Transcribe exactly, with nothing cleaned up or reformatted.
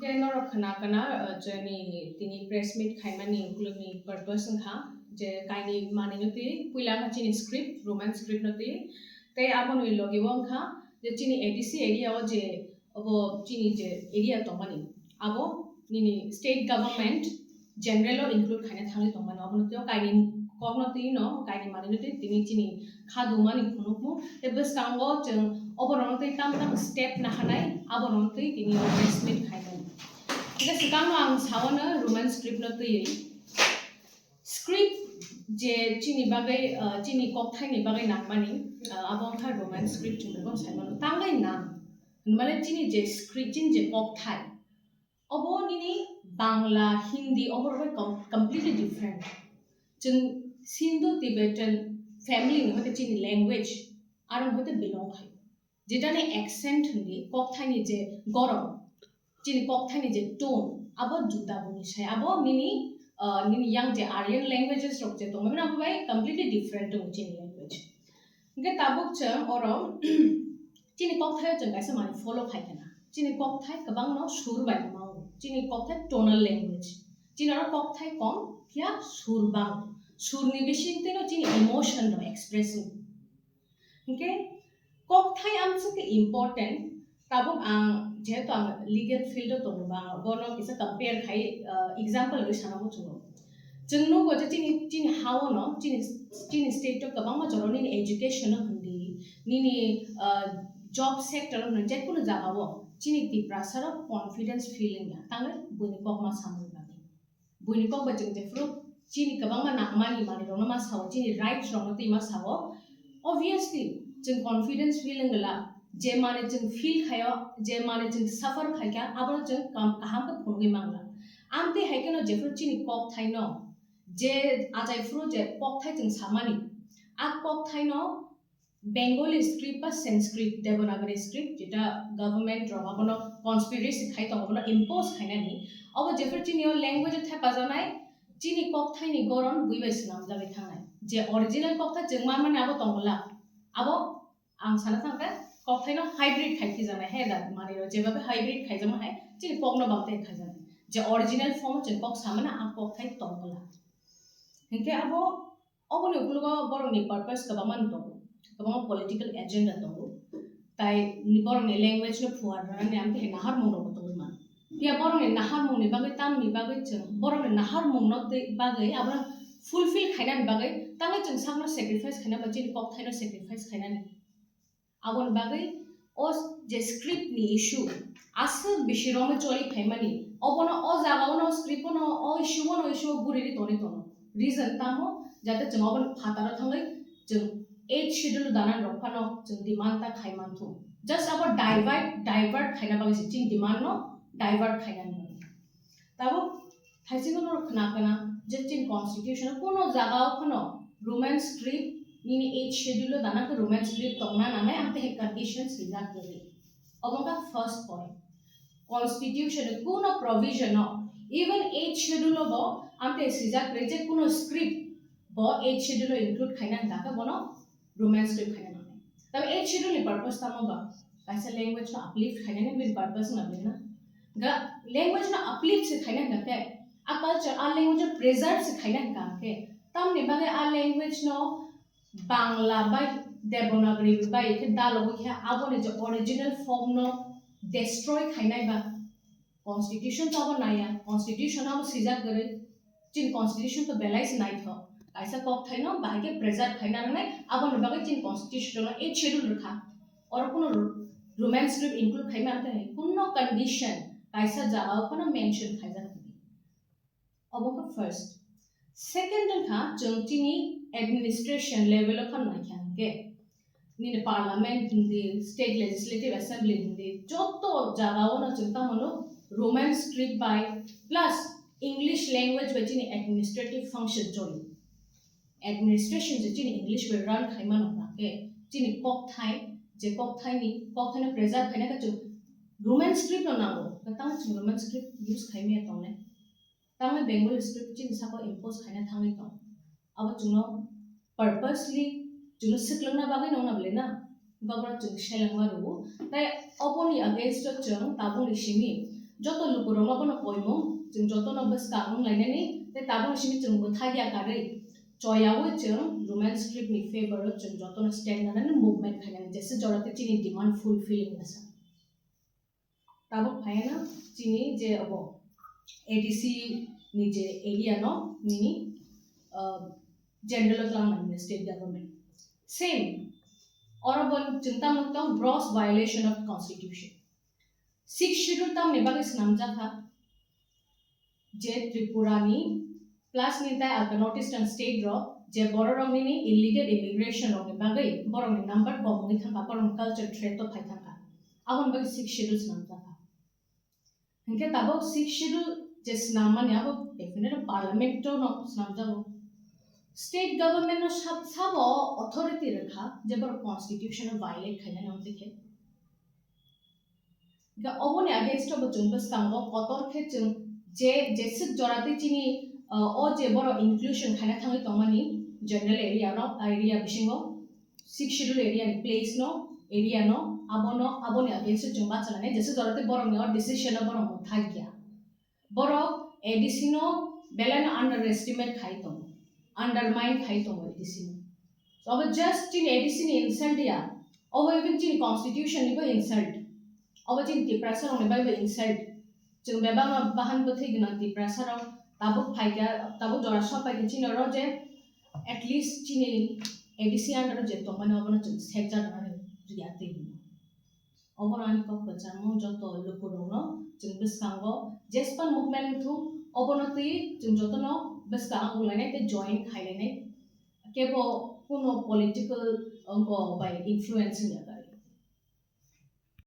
Norok khna kana, uh, chini tini press meet khaimani ukulukni purpose wngkha je kaini manwino twi puila kha chini script, Roman script no twi, tei aboni logi o wngkha je chini A D C area o je obo chini je area tongmani abo nini state government general o include khaina thangwi tongmani, obono twi o kaini kokno twi no kaini manwino twi tini chini kha dumani phunukmung tei bwskango chwng oborokno twi tam tam step nahanai aborokno twi tini press meet khaimani. Hingke swkangno ang saono Roman script no twiwi. Script je chini bagwi, ah, chini kokthaini bagwi nangmani, ah, abo wngkha Roman script hinwi bo saimano. Tangwi nang hinmale chini je script, chini je kokthai, obo nini Bangla, Hindi, obo rok bai com-, completely different. Chwng Sindo-Tibetan family ni hoite chini language aro hoite belong khai. Jetani accent hindi, kokthaini je gorom, chini kokthaini je tone, abo juda boni sai, abo nini, ah, nini yang je Aryan languages rok je tongmani abo bai completely different tongo chini language. Hingke tabuk chwng oro chini kokthaio chwng kaisa manwi follow khai kana. Chini kokthai kwbangno sur bai mango. Chini kokthai tonal language. Chini oro kokthai kom phiya sur bang. Surni bisingtwino chini emotion no express wng. Hingke kokthai amswk khe important. Tabuk ang jehetu ang legal field o tongo ba, bono kisa compare khai, ah, example rwi sana muchungo. Chwng nugo je chini, chini hao no, chini, chini state o kwbangma jora nini education no hindi, nini, ah, job sector no hindi, jekunu jaga o chini Tiprasa rok confidence feeling ya, tangwi buini kokma samung bagwi. Buini kok bai chwng jephuru chini kwbangma nangmani manwirokno ma sao, chini rights rokno twi ma sao. Obviously, chwng confidence feeling wngla, je manwi chwng feel khaio, je manwi chwng suffer khaikha, abono chwng kam-, kaham khe phunugwi mangla. Amtwi hai kheno jephuru chini kokthaino, je achai phuru je kokthai chwng samani, a kokthaino Bengali script ba Sanskrit, Devanagari script, jeta government rok abono conspiracy khai tongo, abono impose khainani. Obo jephuru chini o language o thepajaknai, chini kokthaini goron bui bai swnamjagwi thangnai. Je original kokthai chwng manmani abo tongla. Abo ang sana thangkhe kokthaino hybrid khai khijaknai, he da manwi rok jebabe hybrid khaijakma hai, chini kokno bamtwi khaijaknai. Je original form chwng kok samani a kokthai tongla. Hinkhe abo Oboni ukologo borokni purpose kwbangma tongo, kwbangma political agenda tongo, tai borokni language no phuar rwnani ang tei naharmung rokbo tongwi mano. Phiya borokni naharmungni bagwi tamni bagwi chwng borokni naharmungno tei bagwi abono fulfill khainani bagwi tangwi chwng sakno sacrifice khaina ba chini kokthaino sacrifice khainani. Aboni bagwi o je script ni issue aswk bisi romwi choli phaimani, obono o jaga o no script o no o issue o no issue o guri ri toni tono. Reason tamo jate chwng obono phataro thangwi chwng eighth schedule dana rok phano chwng demand ta khai manthu. Just abo divert, divert khaina bagwi se chini demand no divert khaina ni bagwi. Tabuk Thaisingo norok khna kana je chini constitution o kuno jaga o phano Roman script nini eighth schedule o dana khe Roman script tongna nangnai ang tei conditions rijak kwrwi. Obo wngkha first point. Constitution ni kuno provision o, even eighth schedule o bo ang tei swijak kwrwi je kuno script bo eighth schedule o include khaina hwnkha khe bono Roman script khaina nangnai. Tabi eighth schedule ni purpose tamo ba? Kaisa language no uplift khainani bini purpose wngna bini na. Ga language no uplift se khaina hwnkha khe, a culture, a language no preserve se khaina hwnkha khe, tamni bagwi a language no Bangla bai Devanagari bai khe dalogwi khe aboni je original form no destroy khainai ba? Constitution to abo naiya, constitution abo swijak kwrwi, chini constitution to belai se naithok. Kaisa kokthaino bahai khe preserve khaina nangnai, aboni bagwi chini constitution o eighth schedule rwkha. Oro kuno Ro-, Roman script include khaima tei kuno condition kaisa jagao phano mention khaijak. Obo khe first. Second wngkha chwng chini administration level o phano naikha hwnkhe, nini parliament hindi, state legislative assembly hindi, joto jagao no chwng tamo no Roman script bai plus English language bai chini administrative function choli. Administration je chini English bai run khaima no hwnkhe chini kokthai, je kokthai ni, kokthai no preserve khaina khe chwng Roman script no nango, tamo chwng Roman script use khaimaya tongnai. Tamo Bengali script chini saka impose khaina thangwi tong. Abo chwngno purposely chwngno swklwngna bagwi nongna bwlai na. Boboro chwng selengma rwo. Tai oboni against o chwng tabukni simi Joto lukurokno bono koimung chwng jotono bwskang wnglainani tei tabukni simi chwng bwthakya karwi choyaui chwng Roman script ni favor o chwng jotono stand nanani movement khainani jesa jora tei chini demand fulfilling wngsa. Tabuk phaiyano chini je obo A D C ni je area no nini general o twlang mani state government. Same oro bo chwng tamo tong gross violation of constitution. Sixth schedule tamni bagwi swnamjakha je Tripura ni plus ni tai alka North Eastern state rok je bororok nini illegal immigration rokni bagwi borokni number kobongwi thangkha, borokni culture threat o phai thangkha, aboni bagwi sixth schedule swnamjakha. Hinkhe tabuk sixth schedule je swnammani abo definitely parliament o no swnamjago. State government no sab sabo authority rwkha je borok constitution o violate khainani wngtwi khe. Hinkhe oboni against o bo chwng bwskango kotor khe chwng je jeswk jora tei chini o je borok inclusion khaina thangwi tongmani general area no area bisingo sixth schedule area ni place no area no abono aboni against o chwng bachanani jeswk jora tei borokni o decision no borok mwthakya. Borok A D C no belai no underestimate khai tongo, undermine khai tongo A D C no. Obo just chini A D C ni insult ya, obo even chini constitution ni bo insult, obo chini Tiprasa rok ni bai bo insult. Chwng bebak no bahan bwthwi gwnang Tiprasa rok tabuk phaikha, tabuk jora sok phaikha chini oro je at least chini A D C under o je tongmani obono chwng sekjak nani riyatwi hino. Obono ani kok kwchangmung joto lukurokno chwng bwskango jespan movement wngthung obono twi chwng jotono bwskang wnglainai tei join khailainai kebo kuno political wngko bai influence wngya.